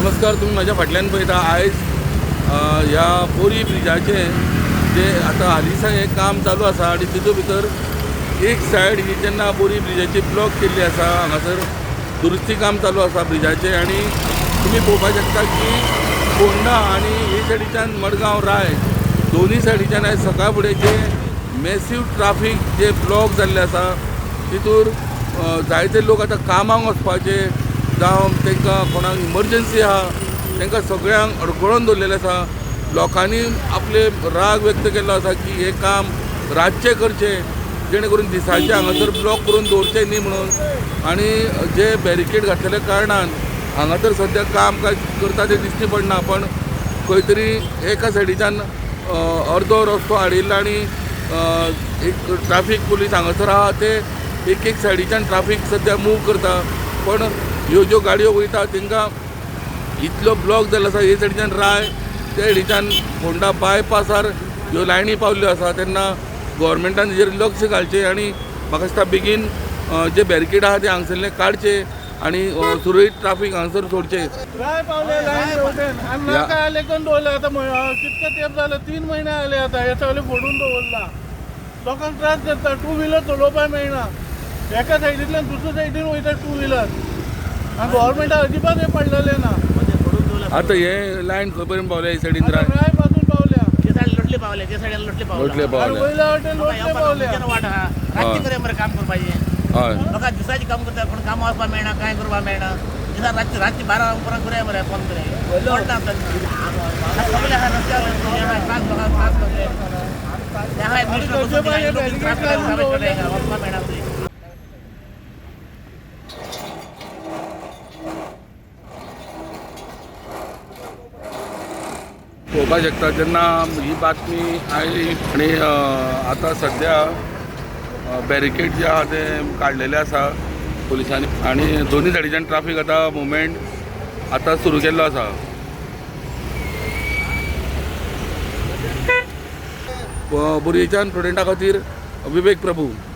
नमस्कार, तुमी म्हाज्या फाटल्यान पळयता आयज ह्या बोरी ब्रिजाचें जे आतां हालींसाक हें काम चालू आसा आनी तितूंत भितर एक सायड ही जेन्ना बोरी ब्रिजाची ब्लॉक केल्ली आसा, हांगासर दुरुस्ती काम चालू आसा ब्रिजाचें. आनी तुमी पळोवपाक शकता की फोंडा आनी हे सायडीच्यान मडगांव राय दोनूय सायडीच्यान आयज सकाळ फुडें जे मॅसीव ट्राफीक जे ब्लॉक जाल्ले आसा, तितूर जायते लोक आतां कामाक वचपाचे जावं तांकां कोणाक इमर्जन्सी आहा, तांकां सगळ्यांक अडकळोन दवरलेलें आसा. लोकांनी आपले राग व्यक्त केल्लो आसा की हें काम रातचें करचें, जेणे करून दिसाचें हांगासर ब्लॉक करून दवरचें न्ही म्हणून. आनी जे बॅरिकेड घातलेल्या कारणान हांगासर सद्या काम काय करता तें दिश्टी पडना, पण खंय तरी एका सायडीच्यान अर्दो रस्तो आडयल्लो आनी एक ट्राफीक पुलीस हांगासर आहा, ते एक एक सायडीच्यान ट्राफीक सद्या मूव करता. पण ह्यो ज्यो गाडयो वयता तांकां इतलो ब्लॉक जाल्लो आसा, हे सायडीच्यान राय, ते सायडीच्यान फोंडा बायपासार ह्यो लायनी पावल्ल्यो आसा. तेन्ना गोवोरमेंटान हेजेर लक्ष घालचें आनी म्हाका दिसता बेगीन जे बॅरिकेड आहा ते हांगसरले काडचे आनी सुरळीत ट्राफीक हांगसर सोडचें. राय पावले लायन वटेन आनी नाका आले करून दवरले. आतां कितके तेंप जाले, 3 म्हयने आले आतां हे सगळे फोडून दवरला. लोकांक त्रास करता. टू व्हिलर चलोवपाक मेळना, एका सायडींतल्यान दुसऱ्या सायडीन वयता टू व्हिलर आनी गोवोरमेंटाक अजिबात हें पडलेलें ना. आतां हे लायन खंय पर्यंत पावल्या हे सायडीन? आतां राय राय पासून पावल्या. ते सायडीन लोटले पावले, ते सायडीन लोटले पावले. लोटले आनी पावले. वयल्या वाटेन लोटले पावल्या. वाट आहा, रातचे करे मरे काम करपाचें. हय. लोकां दिसाचें काम करता, कोण कामां वचपाक मेळना, कांय करपाक मेळना. दिसा रातचे रातचे 12 उपरांत करे मरे फोन करे कोण ना. सगळे आहा रस्त्यार, त्रास, लोकांक त्रास जातले. त्रास वचपाक मेळना थंय. पळोवपाक शकता, जेन्ना ही बातमी आयली आनी आतां सद्या बॅरिकेड जे आहा ते काडलेले आसा पुलिसांनी आनी दोनूय सायडीच्यान ट्राफीक आतां मुवमेंट आतां सुरू केल्लो आसा. बोरयेच्यान प्रुडंटा खातीर विवेक प्रभू.